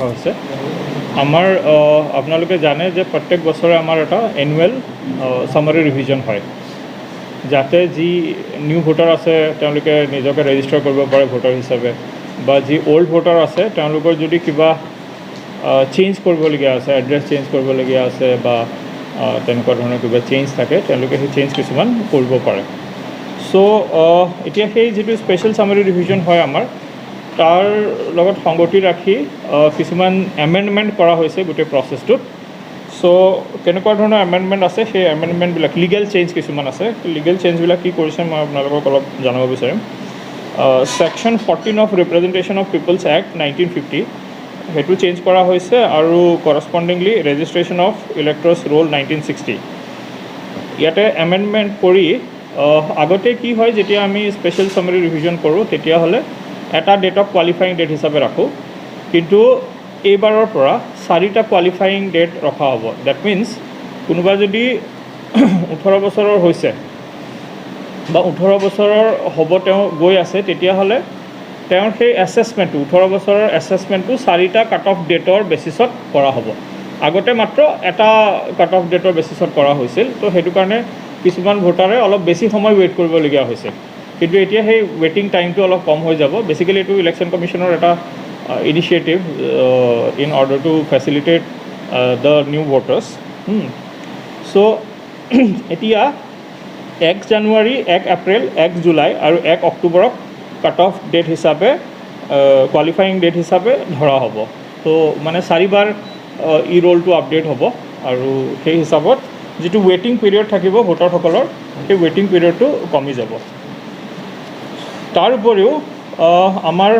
ৰখা হৈছে। আমাৰ আপোনালোকে জানে যে প্ৰত্যেক বছৰে আমাৰ এটা এনুৱেল চামাৰী ৰিভিজন হয়, যাতে যি নিউ ভোটাৰ আছে তেওঁলোকে নিজকে ৰেজিষ্টাৰ কৰিব পাৰে ভোটাৰ হিচাপে, বা যি অ'ল্ড ভোটাৰ আছে তেওঁলোকৰ যদি কিবা চেঞ্জ কৰিবলগীয়া আছে, এড্ৰেছ চেঞ্জ কৰিবলগীয়া আছে বা তেনেকুৱা ধৰণৰ কিবা চেঞ্জ থাকে, তেওঁলোকে সেই চেঞ্জ কিছুমান কৰিব পাৰে। চ' এতিয়া সেই যিটো স্পেচিয়েল চামাৰী ৰিভিজন হয় আমাৰ, তাৰ লগত সংগতি ৰাখি কিছুমান এমেণ্ডমেণ্ট কৰা হৈছে গোটেই প্ৰচেছটোত। চ' কেনেকুৱা ধৰণৰ এমেণ্ডমেণ্ট আছে, সেই এমেণ্ডমেণ্টবিলাক, লিগেল চেঞ্জ কিছুমান আছে, লিগেল চেঞ্জবিলাক কি কৰিছে মই আপোনালোকক অলপ জনাব বিচাৰিম। Section 14 of Representation of People's Act 1950, সেইটো চেঞ্জ কৰা হৈছে আৰু correspondingly Registration of Electors Roll 1960 ইয়াতে এমেণ্ডমেণ্ট কৰি। আগতে কি হয়, যেতিয়া আমি স্পেচিয়েল চামাৰী ৰিভিজন কৰোঁ, তেতিয়াহ'লে এটা ডেটক কোৱালিফাইং ডেট হিচাপে ৰাখোঁ, কিন্তু এইবাৰৰ পৰা চাৰিটা কোৱালিফাইং ডেট ৰখা হ'ব। That means কোনোবা যদি 18 বছৰৰ হৈছে বা 18 বছৰৰ হ'ব তেওঁ গৈ আছে, তেতিয়াহ'লে তেওঁৰ সেই এছেছমেণ্টটো, 18 বছৰৰ এছেছমেণ্টটো চাৰিটা কাট অফ ডেটৰ বেচিছত কৰা হ'ব। আগতে মাত্ৰ এটা কাট অফ ডেটৰ বেচিছত কৰা হৈছিল। তো সেইটো কাৰণে কিছুমান ভোটাৰে অলপ বেছি সময় ৱেইট কৰিবলগীয়া হৈছিল, কিন্তু এতিয়া সেই ৱেইটিং টাইমটো অলপ কম হৈ যাব। বেচিকেলি এইটো ইলেকশ্যন কমিশ্যনৰ এটা initiative in order to facilitate the new voters. So এতিয়া 1 জানুৱাৰী, 1 এপ্ৰিল, 1 জুলাই আৰু 1 অক্টোবৰক কাট অফ ডেট হিচাপে, কোৱালিফাইং ডেট হিচাপে ধৰা হ'ব। ত' মানে চাৰিবাৰ ই ৰোলটো আপডেট হ'ব আৰু সেই হিচাপত যিটো ৱেইটিং পিৰিয়ড থাকিব ভোটাৰসকলৰ, সেই ৱেইটিং পিৰিয়ডটো কমি যাব। তাৰ উপৰিও আমাৰ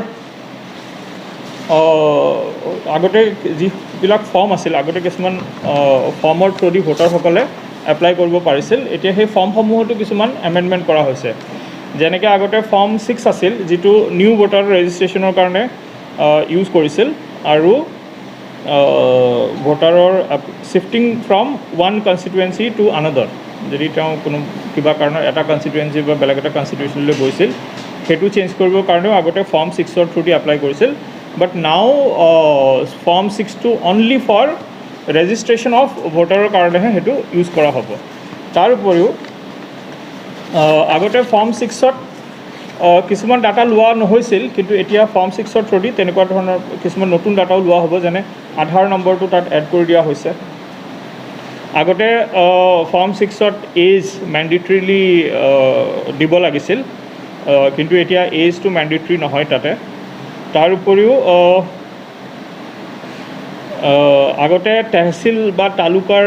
আগতে যিবিলাক ফৰ্ম আছিল, আগতে কিছুমান ফৰ্মৰ থ্ৰুদি ভোটাৰসকলে এপ্লাই কৰিব পাৰিছিল, এতিয়া সেই ফৰ্মসমূহতো কিছুমান এমেণ্ডমেণ্ট কৰা হৈছে। যেনেকৈ আগতে ফৰ্ম 6 আছিল, যিটো নিউ ভোটাৰ ৰেজিষ্ট্ৰেশ্যনৰ কাৰণে ইউজ কৰিছিল আৰু ভোটাৰৰ shifting from one constituency to another, যদি তেওঁ কোনো কিবা কাৰণত এটা কনষ্টিটুৱেঞ্চি বা বেলেগ এটা কনষ্টিটুৱেঞ্চিলৈ গৈছিল, সেইটো চেঞ্জ কৰিবৰ কাৰণেও আগতে ফৰ্ম 6ৰ থ্ৰুদি এপ্লাই কৰিছিল। বাট নাও ফৰ্ম 6টো অনলি ফৰ ৰেজিষ্ট্ৰেশ্যন অফ ভোটাৰৰ কাৰণেহে সেইটো ইউজ কৰা হ'ব। তাৰ উপৰিও আগতে ফৰ্ম 6ত কিছুমান ডাটা লোৱা নহৈছিল, কিন্তু এতিয়া ফৰ্ম 6ৰ থ্ৰুদি তেনেকুৱা ধৰণৰ কিছুমান নতুন ডাটাও লোৱা হ'ব, যেনে আধাৰ নম্বৰটো তাত এড কৰি দিয়া হৈছে। আগতে ফৰ্ম 6ত এজ মেণ্ডেট্ৰিলি দিব লাগিছিল, কিন্তু এতিয়া এজটো মেণ্ডেটৰী নহয় তাতে। তাৰ উপৰিও আগতে তেহচিল বা তালুকাৰ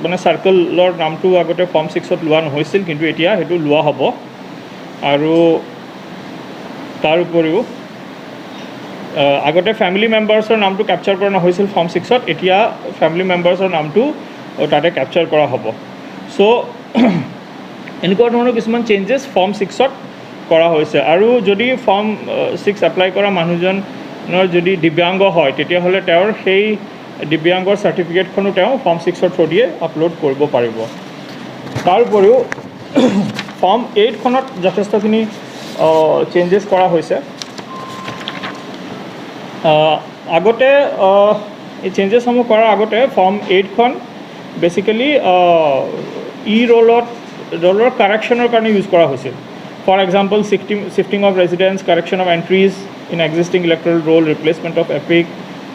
মানে চাৰ্কলৰ নামটো আগতে ফৰ্ম 6ত লোৱা নহৈছিল, কিন্তু এতিয়া সেইটো লোৱা হ'ব। আৰু তাৰ উপৰিও আগতে ফেমিলি মেম্বাৰ্ছৰ নামটো কেপচাৰ কৰা নহৈছিল ফৰ্ম 6ত, এতিয়া ফেমিলি মেম্বাৰ্ছৰ নামটো তাতে কেপচাৰ কৰা হ'ব। চ' এনেকুৱা ধৰণৰ কিছুমান চেঞ্জেছ ফৰ্ম 6ত কৰা হৈছে। আৰু যদি ফৰ্ম 6 এপ্লাই কৰা মানুহজনৰ যদি দিব্যাংগ হয়, তেতিয়াহ'লে তেওঁৰ সেই দিব্যাংগৰ চাৰ্টিফিকেটখনো তেওঁ ফৰ্ম 6ৰ থ্ৰুদিয়ে আপলোড কৰিব পাৰিব। তাৰ উপৰিও ফৰ্ম 8খনত যথেষ্টখিনি চেঞ্জেছ কৰা হৈছে। আগতে এই চেঞ্জেছসমূহ কৰাৰ আগতে ফৰ্ম 8খন বেচিকেলি ই ৰোলৰ কাৰেকশ্যনৰ কাৰণে ইউজ কৰা হৈছিল, for example, shifting of residence, correction of entries in existing electoral roll, replacement of EPIC,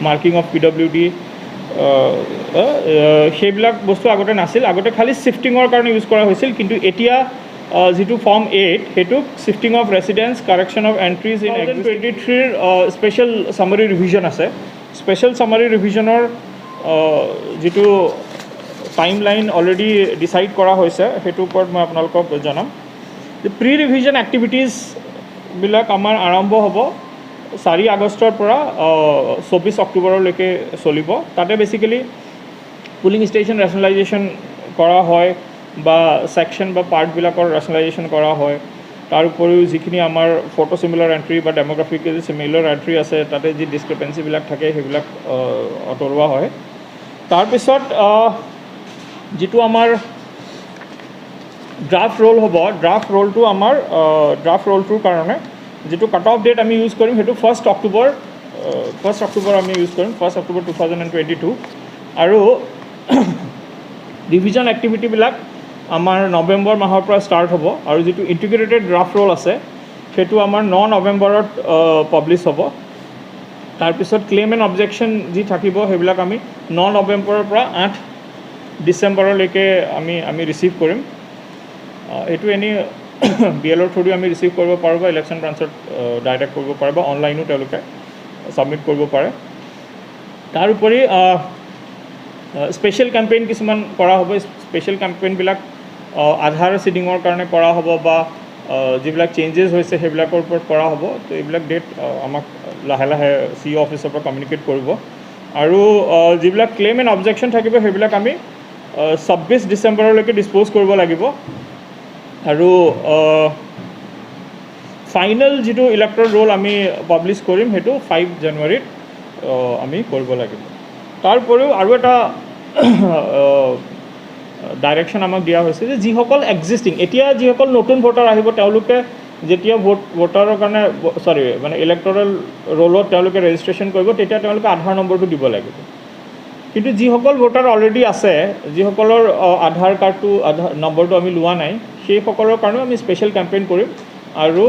marking of PWD। সেইবিলাক বস্তু আগতে নাছিল। আগতে খালি শ্বিফটিঙৰ কাৰণে ইউজ কৰা হৈছিল। কিন্তু এতিয়া যিটো ফৰ্ম 8, সেইটোক shifting of residence, correction of entries in 23ৰ special summary revision আছে। স্পেচিয়েল চামাৰী ৰিভিজনৰ যিটো টাইম লাইন অলৰেডি ডিচাইড কৰা হৈছে, সেইটোৰ ওপৰত মই আপোনালোকক জনাম। প্ৰি ৰিভিজন এক্টিভিটিজবিলাক আমাৰ আৰম্ভ হ'ব 4 আগষ্টৰ পৰা 24 অক্টোবৰলৈকে চলিব। তাতে বেচিকেলি পুলিং ষ্টেচন ৰেচনেলাইজেশ্যন কৰা হয় বা ছেকশ্যন বা পাৰ্টবিলাকৰ ৰেচনেলাইজেশ্যন কৰা হয়। তাৰ উপৰিও যিখিনি আমাৰ ফটো চিমিলাৰ এণ্ট্ৰি বা ডেম'গ্ৰাফিকেলি চিমিলাৰ এণ্ট্ৰি আছে, তাতে যি ডিছক্ৰিপেঞ্চিবিলাক থাকে, সেইবিলাক আঁতৰোৱা হয়। তাৰপিছত যিটো আমাৰ ড্ৰাফ্ট ৰোল হ'ব, ড্ৰাফ্ট ৰোলটো আমাৰ ড্ৰাফ্ট ৰোলটোৰ কাৰণে যিটো কাট অফ ডেট আমি ইউজ কৰিম, সেইটো 1 অক্টোবৰ। ফাৰ্ষ্ট অক্টোবৰ আমি ইউজ কৰিম, 1 October 2022। আৰু ৰিভিজন এক্টিভিটিবিলাক আমাৰ নৱেম্বৰ মাহৰ পৰা ষ্টাৰ্ট হ'ব আৰু যিটো ইণ্টিগ্ৰেটেড ড্ৰাফ্ট ৰোল আছে, সেইটো আমাৰ 9 নৱেম্বৰত পাব্লিছ হ'ব। তাৰপিছত ক্লেইম এণ্ড অবজেকশ্যন যি থাকিব, সেইবিলাক আমি 9 নৱেম্বৰৰ পৰা 8 ডিচেম্বৰলৈকে আমি ৰিচিভ কৰিম। এইটো এনেই বি এল অ'ৰ থ্ৰুদি আমি ৰিচিভ কৰিব পাৰোঁ বা ইলেকশ্যন ব্ৰাঞ্চত ডাইৰেক্ট কৰিব পাৰে বা অনলাইনো তেওঁলোকে ছাবমিট কৰিব পাৰে। তাৰোপৰি স্পেচিয়েল কেম্পেইন কিছুমান কৰা হ'ব। স্পেচিয়েল কেম্পেইনবিলাক আধাৰ চিডিঙৰ কাৰণে কৰা হ'ব বা যিবিলাক চেঞ্জেছ হৈছে, সেইবিলাকৰ ওপৰত কৰা হ'ব। তো এইবিলাক ডেট আমাক লাহে লাহে চি অ' অফিচৰ পৰা কমিউনিকেট কৰিব। আৰু যিবিলাক ক্লেইম এণ্ড অবজেকশ্যন থাকিব, সেইবিলাক আমি 26 ডিচেম্বৰলৈকে ডিছপ'জ কৰিব লাগিব। আৰু ফাইনেল যিটো ইলেক্টৰেল ৰোল আমি পাব্লিছ কৰিম, সেইটো 5 জানুৱাৰীত আমি কৰিব লাগিব। তাৰ উপৰিও আৰু এটা ডাইৰেকশ্যন আমাক দিয়া হৈছে যে যিসকল এক্সিষ্টিং, এতিয়া যিসকল নতুন ভোটাৰ আহিব, তেওঁলোকে যেতিয়া ভোটাৰৰ কাৰণে, চৰি, মানে ইলেক্টৰেল ৰোলত তেওঁলোকে ৰেজিষ্ট্ৰেশ্যন কৰিব, তেতিয়া তেওঁলোকে আধাৰ নম্বৰটো দিব লাগিব। কিন্তু যিসকল ভোটাৰ অলৰেডি আছে, যিসকলৰ আধাৰ কাৰ্ডটো, আধাৰ নম্বৰটো আমি লোৱা নাই, সেইসকলৰ কাৰণেও আমি স্পেচিয়েল কেম্পেইন কৰিম। আৰু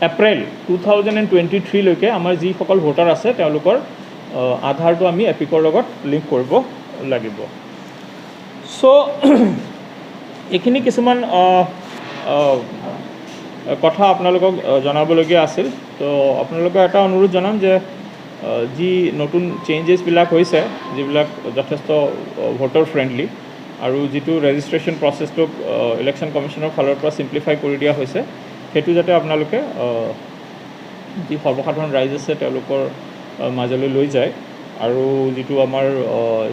এপ্ৰিল 2023লৈকে আমাৰ যিসকল ভোটাৰ আছে, তেওঁলোকৰ আধাৰটো আমি এপিকৰ লগত লিংক কৰিব লাগিব। চ' এইখিনি কিছুমান কথা আপোনালোকক জনাবলগীয়া আছিল। তো আপোনালোকৰ এটা অনুৰোধ জনাম যে যি নতুন চেঞ্জেছবিলাক হৈছে, যিবিলাক যথেষ্ট ভোটাৰ ফ্ৰেণ্ডলি আৰু যিটো ৰেজিষ্ট্ৰেশ্যন প্ৰচেছটোক ইলেকশ্যন কমিশ্যনৰ ফালৰ পৰা চিম্প্লিফাই কৰি দিয়া হৈছে, সেইটো যাতে আপোনালোকে যি সৰ্বসাধাৰণ ৰাইজ আছে, তেওঁলোকৰ মাজলৈ লৈ যায় আৰু যিটো আমাৰ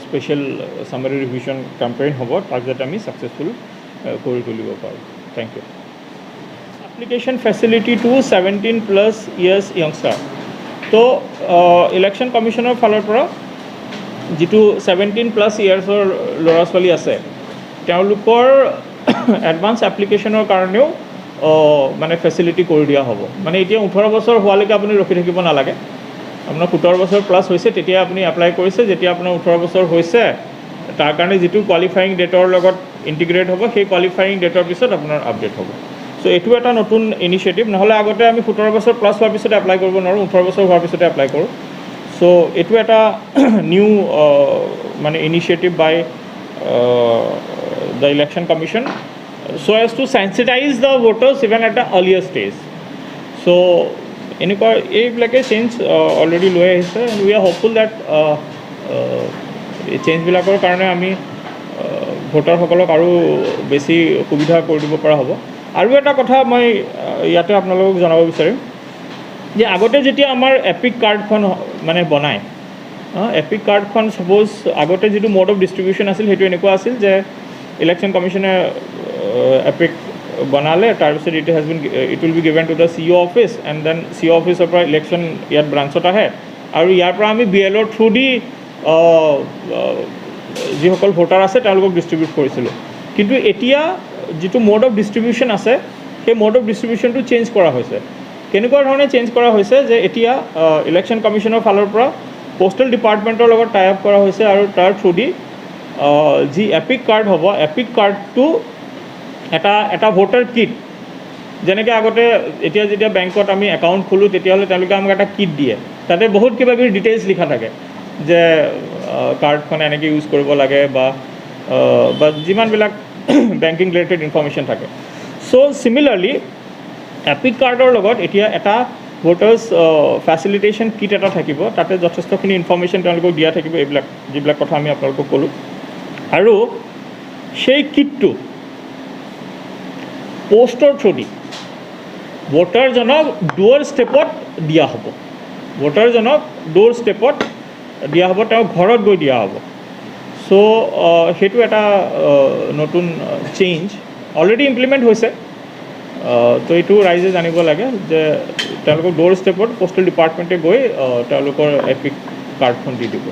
স্পেচিয়েল চামাৰী ৰিভিজন কেম্পেইন হ'ব, তাক যাতে আমি ছাকচেছফুল কৰি তুলিব পাৰোঁ। Thank you. Application facility to 17 plus years youngster. তো ইলেকশ্যন কমিশ্যনৰ ফালৰ পৰা যিটো 17 প্লাছ ইয়াৰ্ছৰ ল'ৰা ছোৱালী আছে, তেওঁলোকৰ এডভান্স এপ্লিকেশ্যনৰ কাৰণেও মানে ফেচিলিটি কৰি দিয়া হ'ব। মানে এতিয়া 18 বছৰ হোৱালৈকে আপুনি ৰখি থাকিব নালাগে। আপোনাৰ 17 বছৰ প্লাছ হৈছে, তেতিয়া আপুনি এপ্লাই কৰিছে। যেতিয়া আপোনাৰ 18 বছৰ হৈছে, তাৰ কাৰণে যিটো কোৱালিফায়িং ডেটৰ লগত ইণ্টিগ্ৰেট হ'ব, সেই কোৱালিফায়িং ডেটৰ পিছত আপোনাৰ আপডেট হ'ব। চ' এইটো এটা নতুন ইনিচিয়েটিভ। নহ'লে আগতে আমি 17 বছৰ প্লাছ হোৱাৰ পিছতে এপ্লাই কৰিব নোৱাৰোঁ, 18 বছৰ হোৱাৰ পিছতে এপ্লাই কৰোঁ। চ' এইটো এটা নিউ মানে initiative by the Election Commission so as to sensitize the voters even at the earlier stage. So এনেকুৱা এইবিলাকে চেঞ্জ অলৰেডি লৈ আহিছে and we are hopeful that এই চেঞ্জবিলাকৰ কাৰণে আমি ভোটাৰসকলক আৰু বেছি সুবিধা কৰি দিব পৰা হ'ব। আৰু এটা কথা মই ইয়াতে আপোনালোকক জনাব বিচাৰিম যে আগতে যেতিয়া আমাৰ এপিক কাৰ্ডখন মানে বনায়, এপিক কাৰ্ডখন ছাপ'জ আগতে যিটো মোড অফ ডিষ্ট্ৰিবিউশ্যন আছিল, সেইটো এনেকুৱা আছিল যে ইলেকশ্যন কমিশ্যনে এপিক বনালে, তাৰপিছত it will be given to the CEO office and then C অ' অফিচৰ পৰা ইলেকশ্যন ইয়াত ব্ৰাঞ্চত আহে আৰু ইয়াৰ পৰা আমি বি এল অ'ৰ থ্ৰু দি যিসকল ভোটাৰ আছে, তেওঁলোকক ডিষ্ট্ৰিবিউট কৰিছিলোঁ। কিন্তু এতিয়া যিটো মোড অফ ডিষ্ট্ৰিবিউশ্যন আছে, সেই মোড অফ ডিষ্ট্ৰিবিউশ্যনটো চেঞ্জ কৰা হৈছে। কেনেকুৱা ধৰণে চেঞ্জ কৰা হৈছে যে এতিয়া ইলেকশ্যন কমিশ্যনৰ ফালৰ পৰা পষ্টেল ডিপাৰ্টমেণ্টৰ লগত টাই আপ কৰা হৈছে আৰু তাৰ থ্ৰুদি যি এপিক কাৰ্ড হ'ব, এপিক কাৰ্ডটো এটা এটা ভোটাৰ কিট, যেনেকৈ আগতে এতিয়া যেতিয়া বেংকত আমি একাউণ্ট খোলোঁ, তেতিয়াহ'লে তেওঁলোকে আমাক এটা কিট দিয়ে। তাতে বহুত কিবা কিবি ডিটেইলছ লিখা থাকে যে কাৰ্ডখন এনেকৈ ইউজ কৰিব লাগে বা যিমানবিলাক বেংকিং ৰিলেটেড ইনফৰ্মেশ্যন থাকে। চ' চিমিলাৰলি এপিক কাৰ্ডৰ লগত এতিয়া এটা ভোটাৰ্ছ ফেচিলিটেশ্যন কিট এটা থাকিব। তাতে যথেষ্টখিনি ইনফৰ্মেশ্যন তেওঁলোকক দিয়া থাকিব, এইবিলাক যিবিলাক কথা আমি আপোনালোকক ক'লোঁ। আৰু সেই কিটটো পষ্টৰ থ্ৰুদি ভোটাৰজনক ড'ৰ ষ্টেপত দিয়া হ'ব। ভোটাৰজনক ড'ৰ ষ্টেপত দিয়া হ'ব, তেওঁৰ ঘৰত গৈ দিয়া হ'ব। চ' সেইটো এটা নতুন চেঞ্জ অলৰেডি ইমপ্লিমেণ্ট হৈছে। তো এইটো ৰাইজে জানিব লাগে যে তেওঁলোকক ড'ৰ ষ্টেপত পষ্টেল ডিপাৰ্টমেণ্টে গৈ তেওঁলোকৰ এপিক কাৰ্ডখন দি দিব।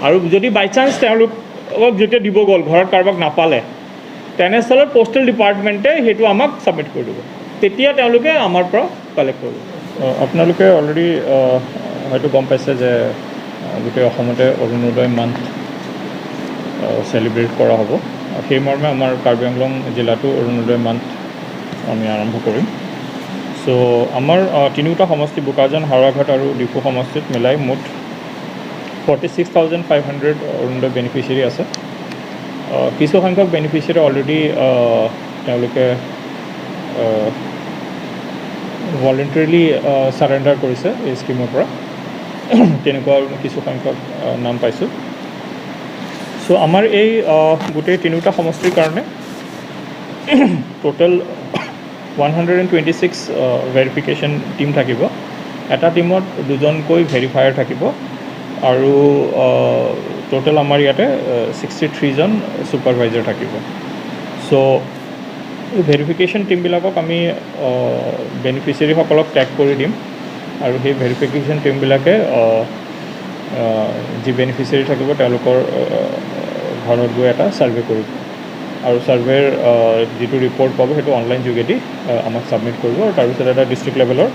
আৰু যদি বাই চান্স তেওঁলোকক যেতিয়া দিব গ'ল, ঘৰত কাৰোবাক নাপালে, তেনেস্থলত পষ্টেল ডিপাৰ্টমেণ্টে সেইটো আমাক ছাবমিট কৰি দিব। তেতিয়া তেওঁলোকে আমাৰ পৰা কালেক্ট কৰিব। আপোনালোকে অলৰেডি হয়তো গম পাইছে যে গোটেই অসমতে অৰুণোদয় মান্থ চেলিব্ৰেট কৰা হ'ব। সেই মৰ্মে আমাৰ কাৰ্বি আংলং জিলাতো অৰুণোদয় মান্থ আমি আৰম্ভ কৰিম। চ' আমাৰ তিনিওটা সমষ্টি, বোকাজান, হাওৰাঘাট আৰু ডিফু সমষ্টিত মিলাই মুঠ 46,500 অৰুণোদয় বেনিফিচিয়াৰী আছে। কিছু সংখ্যক বেনিফিচিয়াৰী অলৰেডি তেওঁলোকে ভলেণ্টাৰিলি ছাৰেণ্ডাৰ কৰিছে এই স্কীমৰ পৰা, তেনেকুৱা কিছু সংখ্যক নাম পাইছোঁ। চ' আমাৰ এই গোটেই তিনিওটা সমষ্টিৰ কাৰণে total 126 verification team থাকিব। এটা টীমত দুজনকৈ ভেৰিফায়াৰ থাকিব আৰু টোটেল আমাৰ ইয়াতে 63জন ছুপাৰভাইজাৰ থাকিব। চ' এই ভেৰিফিকেশ্যন টীমবিলাকক আমি বেনিফিচিয়াৰীসকলক টেগ কৰি দিম আৰু সেই ভেৰিফিকেশ্যন টীমবিলাকে যি বেনিফিচিয়াৰী থাকিব, তেওঁলোকৰ ঘৰত গৈ এটা ছাৰ্ভে কৰিব আৰু ছাৰ্ভেৰ যিটো ৰিপৰ্ট পাব, সেইটো অনলাইন যোগেদি আমাক ছাবমিট কৰিব আৰু তাৰপিছত এটা ডিষ্ট্ৰিক্ট লেভেলৰ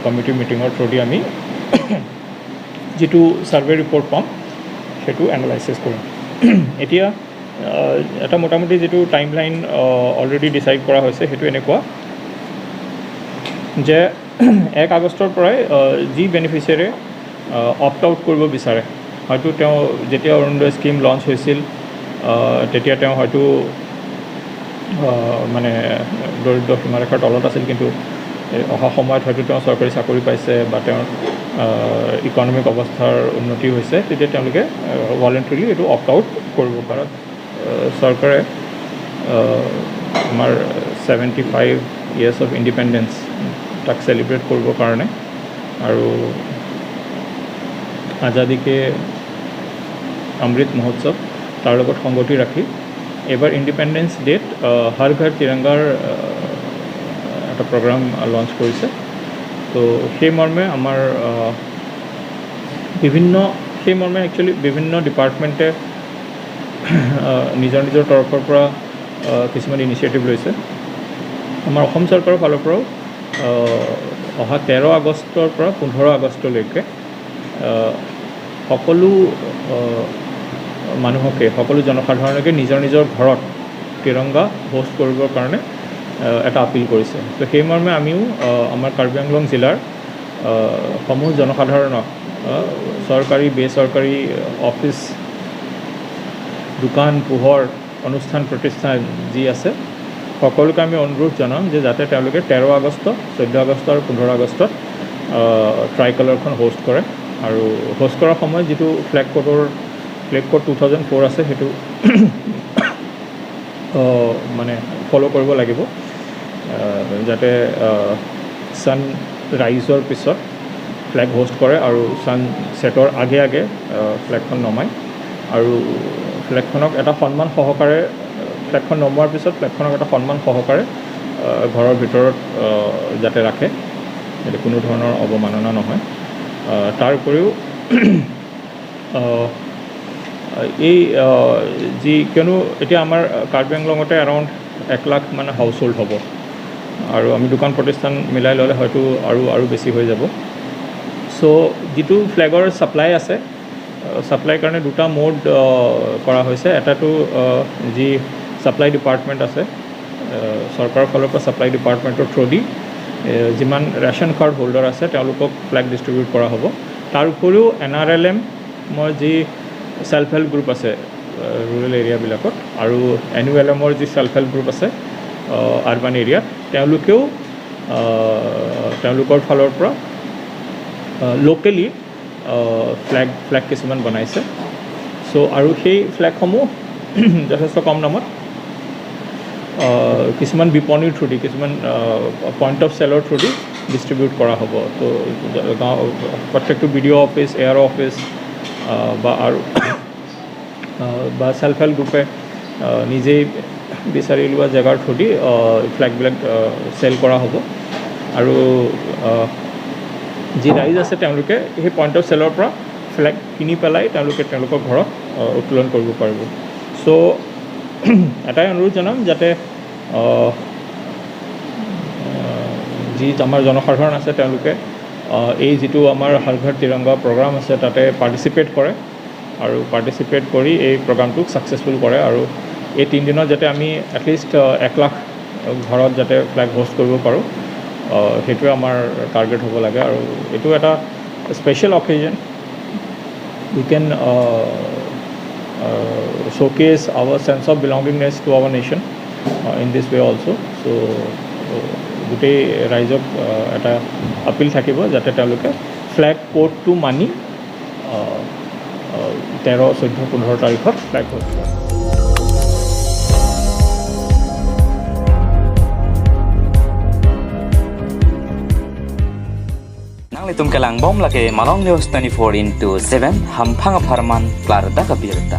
কমিটি মিটিঙৰ থ্ৰুদি আমি যিটো ছাৰ্ভে ৰিপৰ্ট পাম, সেইটো এনালাইচিছ কৰিম। এতিয়া এটা মোটামুটি যিটো টাইম লাইন অলৰেডি ডিচাইড কৰা হৈছে, সেইটো এনেকুৱা যে 1 আগষ্টৰ পৰাই যি বেনিফিচিয়াৰীয়ে অপ্ট আউট কৰিব বিচাৰে, হয়তো তেওঁ যেতিয়া অৰুণোদয় স্কীম লঞ্চ হৈছিল, তেতিয়া তেওঁ হয়তো মানে দৰিদ্ৰ সীমাৰেখাৰ তলত আছিল, কিন্তু এই অহা সময়ত হয়তো তেওঁ চৰকাৰী চাকৰি পাইছে বা তেওঁৰ ইকনমিক অৱস্থাৰ উন্নতি হৈছে, তেতিয়া তেওঁলোকে ভলেণ্টাৰিলি এইটো অপ্ট আউট কৰিব পাৰে। চৰকাৰে আমাৰ 75 years of independence তাক চেলিব্ৰেট কৰিবৰ কাৰণে আৰু আজাদী কে অমৃত মহোৎসৱ, তাৰ লগত সংগতি ৰাখি এইবাৰ ইণ্ডিপেণ্ডেন্স ডে'ত হৰ ঘৰ তিৰংগাৰ এটা প্ৰগ্ৰাম লঞ্চ কৰিছে। ত' সেই মৰ্মে আমাৰ বিভিন্ন সেই মৰ্মে একচুৱেলি বিভিন্ন ডিপাৰ্টমেণ্টে নিজৰ নিজৰ তৰফৰ পৰা কিছুমান ইনিচিয়েটিভ লৈছে। আমাৰ অসম চৰকাৰৰ ফালৰ পৰাও অহা 13 আগষ্টৰ পৰা 15 আগষ্টলৈকে সকলো মানুহকে, সকলো জনসাধাৰণকে নিজৰ নিজৰ ঘৰত তিৰংগা হোষ্ট কৰিবৰ কাৰণে এটা আপিল কৰিছে। ত' সেই মৰ্মে আমিও আমাৰ কাৰ্বি আংলং জিলাৰ সমূহ জনসাধাৰণক, চৰকাৰী, বেচৰকাৰী অফিচ, দোকান পোহাৰ, অনুষ্ঠান প্ৰতিষ্ঠান যি আছে, সকলোকে আমি অনুৰোধ জনাম যে যাতে তেওঁলোকে 13 আগষ্ট, 14 আগষ্ট আৰু 15 আগষ্টত ট্ৰাইকালাৰখন হোষ্ট কৰে আৰু হোষ্ট কৰাৰ সময়ত যিটো ফ্লেগ কোডৰ ফ্লেগ কোড 2004 আছে, সেইটো মানে ফ'ল' কৰিব লাগিব, যাতে ছান ৰাইজৰ পিছত ফ্লেগ হোষ্ট কৰে আৰু ছানছেটৰ আগে আগে ফ্লেগখন নমায় আৰু ফ্লেগখনক এটা সন্মান সহকাৰে, ফ্লেগখন নমোৱাৰ পিছত ফ্লেগখনক এটা সন্মান সহকাৰে ঘৰৰ ভিতৰত যাতে ৰাখে, যাতে কোনো ধৰণৰ অৱমাননা নহয়। তাৰ উপৰিও এই যি কিয়নো এতিয়া আমাৰ কাৰ্বি আংলঙতে এৰাউণ্ড 1 লাখ মানে হাউচ হোল্ড হ'ব আৰু আমি দোকান প্ৰতিষ্ঠান মিলাই ল'লে হয়তো আৰু বেছি হৈ যাব। চ' যিটো ফ্লেগৰ ছাপ্লাই আছে, ছাপ্লাইৰ কাৰণে দুটা মোড কৰা হৈছে। এটাটো যি ছাপ্লাই ডিপাৰ্টমেণ্ট আছে, চৰকাৰৰ ফালৰ পৰা ছাপ্লাই ডিপাৰ্টমেণ্টৰ থ্ৰুদি যিমান ৰেচন কাৰ্ড হোল্ডাৰ আছে, তেওঁলোকক ফ্লেগ ডিষ্ট্ৰিবিউট কৰা হ'ব। তাৰ উপৰিও এনআৰএলএমৰ যি ছেল্ফ হেল্প গ্ৰুপ আছে ৰুৰেল এৰিয়াবিলাকত আৰু এনইউএলএমৰ যি ছেল্ফ হেল্প গ্ৰুপ আছে আৰবান এৰিয়াত, তেওঁলোকেও তেওঁলোকৰ ফালৰ পৰা লোকেলি ফ্লেগ কিছুমান বনাইছে। চ' আৰু সেই ফ্লেগসমূহ যথেষ্ট কম দামত কিছুমান বিপণীৰ থ্ৰুদি, কিছুমান পইণ্ট অফ চেলৰ থ্ৰুদি ডিষ্ট্ৰিবিউট কৰা হ'ব। ত' গাঁও প্ৰত্যেকটো বিডিঅ' অফিচ, এআৰঅ' অফিচ বা আৰু বা ছেল্ফ হেল্প গ্ৰুপে নিজেই বিচাৰি লোৱা জেগাৰ থ্ৰুদি ফ্লেগবিলাক চেল কৰা হ'ব আৰু যি ৰাইজ আছে, তেওঁলোকে সেই পইণ্ট অফ চেলৰ পৰা ফ্লেগ কিনি পেলাই তেওঁলোকে তেওঁলোকৰ ঘৰত উত্তোলন কৰিব পাৰিব। চ' এটাই অনুৰোধ জনাম যাতে যি যি আমাৰ জনসাধাৰণ আছে, তেওঁলোকে এই যিটো আমাৰ হৰ ঘৰ তিৰংগা প্ৰগ্ৰাম আছে, তাতে পাৰ্টিচিপেট কৰে আৰু পাৰ্টিচিপেট কৰি এই প্ৰগ্ৰামটোক ছাকচেছফুল কৰে আৰু এই 3 দিনত যাতে আমি এটলিষ্ট 1 লাখ ঘৰত যাতে ফ্লেগ হোষ্ট কৰিব পাৰোঁ, সেইটোৱে আমাৰ টাৰ্গেট হ'ব লাগে। আৰু এইটো এটা special occasion. We can showcase our sense of belongingness to our nation in this way also. So গোটেই ৰাইজক এটা আপিল থাকিব যাতে তেওঁলোকে ফ্লেগ কোডটো মানি 13, 14, 15 তাৰিখত ফ্লেগ হোষ্ট কৰে। Nang litum kalang bom lake Malong News 24 into 7 hampang parman klarda kabirta.